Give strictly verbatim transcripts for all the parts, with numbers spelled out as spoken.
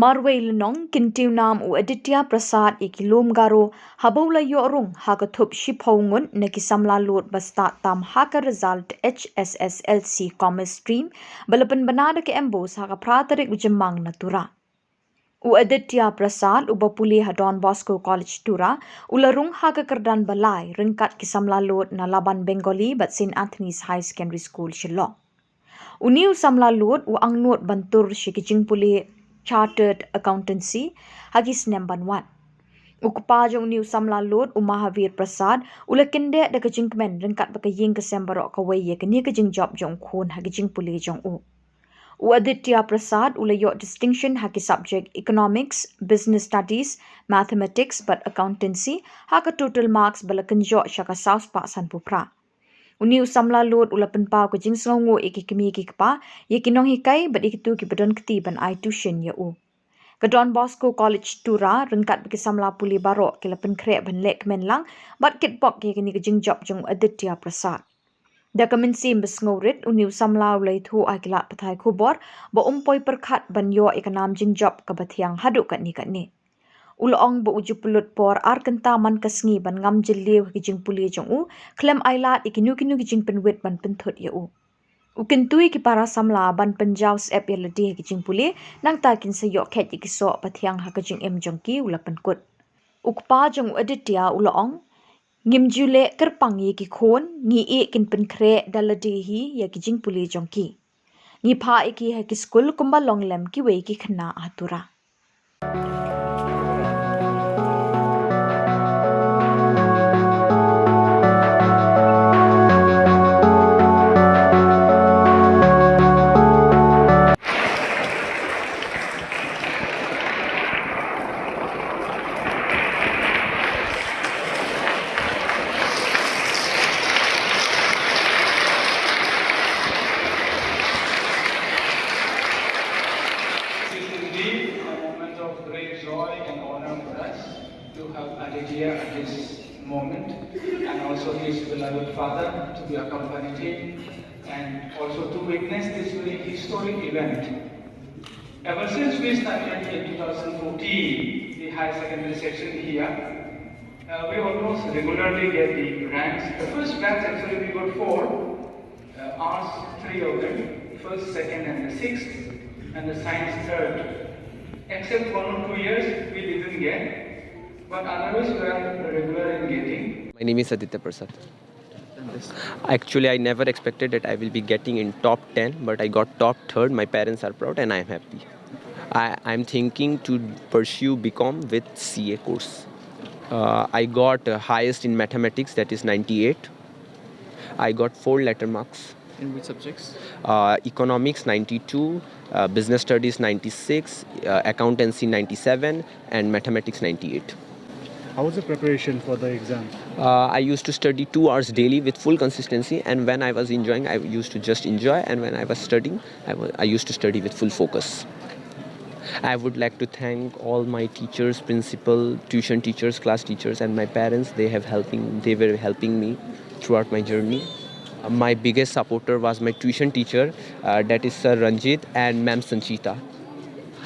Marwei lynnong, kyntiew nam u Aditya Prasad ïa ki lum Garo haba u la ïoh rung ha ka thup shiphew ngut na ki samla lud ba stad tam ha ka result H S S L C Commerce Stream ba la pynbna da ka MBOSE ha ka phra tarik u Jymmang na Tura. U Aditya Prasad, uba pule ha Don Bosco College Tura, u la rung ha ka kyrdan ba lai ryngkat ki samla lud na Laban Bengali bad Saint Anthony's High Secondary School Shillong. Une u samla lud u angnud ban tur sha ki jingpule Chartered Accountancy ha ki snem ban wan. U kpa jong une u samla lud, u Mahavir Prasad, u la kyndeh da ka jingkmen ryngkat bad ka ïing ka sem baroh kawei ïa kane ka jingjop jong u khun ha ki jingpule jong u. U Aditya Prasad u la ïoh distinction ha ki subject Economics, Business Studies, Mathematics bad Accountancy ha ka total marks ba la kynjoh sha ka saw spah sanphew phra. Une u samla lud u la pynpaw ka jingsngewnguh ïa ki kmie ki kpa, ïa ki nonghikai bad ïa kito kiba don kti ban ai tuition ïa u. Ka Don Bosco College Tura ryngkat bad ki samla pule baroh ki la pynkhreh ban leh kmen lang bad kitbok ïa kane ka jingjop jong u Aditya Prasad. Da ka mynsiem ba sngewrit, une u samla u la ïathuh ha ki lad pathai khubor ba um poi pyrkhat ban ïoh ïa ka nam jingjop kaba thiang haduh katne katne. U la ong ba u ju pynlut por ar kynta man ka sngi ban ngam jylliew ha ki jingpule jong u, khlem ailad ïa kino kino ki jingpynwit ban pynthut ïa u. U kyntu ïa ki para samla ban pynjaw syep ïa lade ha ki jingpule, nangta kin sa ïoh kheit ïa ki soh ba thiang ha ka jingim jong ki, u la pynkut. U kpa jong u Aditya u la ong, ngim ju leh kyrpang ïa ki khun, ngi ïeh kin pynkhreh da lade hi ïa ki jingpule jong ki. Ngi phah ïa ki ha ki skul kumba long lem kiwei ki khynnah ha Tura. It is indeed a moment of great joy and honor for us to have Aditya at this moment, and also his beloved father to be accompanied him, and also to witness this very historic event. Ever since we started in two thousand fourteen, the higher secondary section here, uh, we almost regularly get the ranks. The first batch, actually, we got four, uh, arts, three of them, first, second, and the sixth, and the science, third. Except one or two years, we didn't get, but otherwise, we are regular in getting. My name is Aditya Prasad. Actually, I never expected that I will be getting in top ten, but I got top third. My parents are proud and I am happy. I, I'm thinking to pursue B Com with C A course. Uh, I got uh, highest in mathematics, that is ninety-eight. I got four letter marks. In which subjects? Uh, economics ninety-two, uh, business studies ninety-six, uh, accountancy ninety-seven, and mathematics ninety-eight. How was the preparation for the exam? Uh, I used to study two hours daily with full consistency, and when I was enjoying, I used to just enjoy, and when I was studying, I wa- I used to study with full focus. I would like to thank all my teachers, principal, tuition teachers, class teachers, and my parents. They have helping. They were helping me throughout my journey. Uh, my biggest supporter was my tuition teacher, uh, that is Sir Ranjit and Ma'am Sanchita.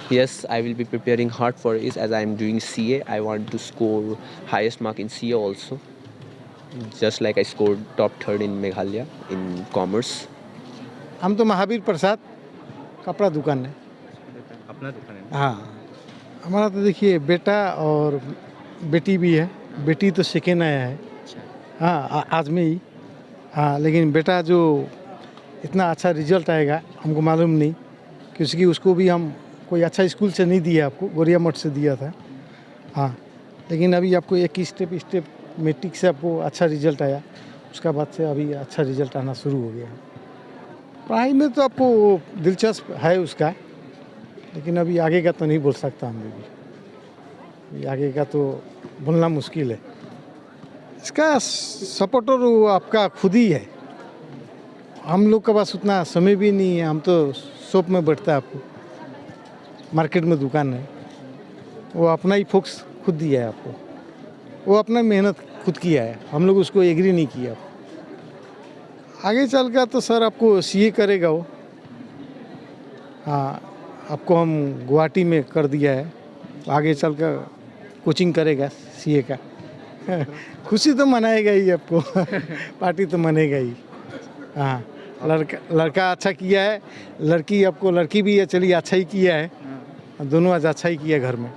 Yes, I will be preparing hard for it as I am doing C A. I want to score highest mark in C A also, just like I scored top third in Meghalaya in commerce. हम तो महावीर प्रसाद, कपड़ा दुकान है। अपना दुकान है ना? हाँ, हमारा तो देखिए बेटा और बेटी भी है। बेटी तो सेकेंड आया है। अच्छा। हाँ, आ- आज में ही। हाँ, लेकिन बेटा जो इतना अच्छा रिजल्ट आएगा, हमको मालूम नहीं, क्योंकि उसको भी हम कोई अच्छा स्कूल से नहीं दिया आपको, गोरिया मठ से दिया था। हाँ, लेकिन अभी आपको एक ही स्टेप स्टेप मैट्रिक से आपको अच्छा रिजल्ट आया, उसका बाद से अभी अच्छा रिजल्ट आना शुरू हो गया। पढ़ाई में तो आपको दिलचस्प है उसका, लेकिन अभी आगे का तो नहीं बोल सकता हम भी। अभी आगे का तो बोलना मुश्किल है। इसका सपोर्टर वो आपका खुद ही है। हम लोग के पास उतना समय भी नहीं है, हम तो शॉप में बैठता है आपको, मार्केट में दुकान है। वो अपना ही फोकस खुद दिया है आपको, वो अपना मेहनत खुद किया है, हम लोग उसको एग्री नहीं किया। आगे चल कर तो सर आपको सीए करेगा वो। हाँ, आपको हम गुवाहाटी में कर दिया है, आगे चल कर कोचिंग करेगा सीए का। खुशी तो मनाएगा ही आपको। पार्टी तो मनेगा ही। हाँ, लड़का लड़का अच्छा किया है, लड़की आपको लड़की भी है, चलिए अच्छा ही किया है। दोनों आज अच्छा ही किया घर में।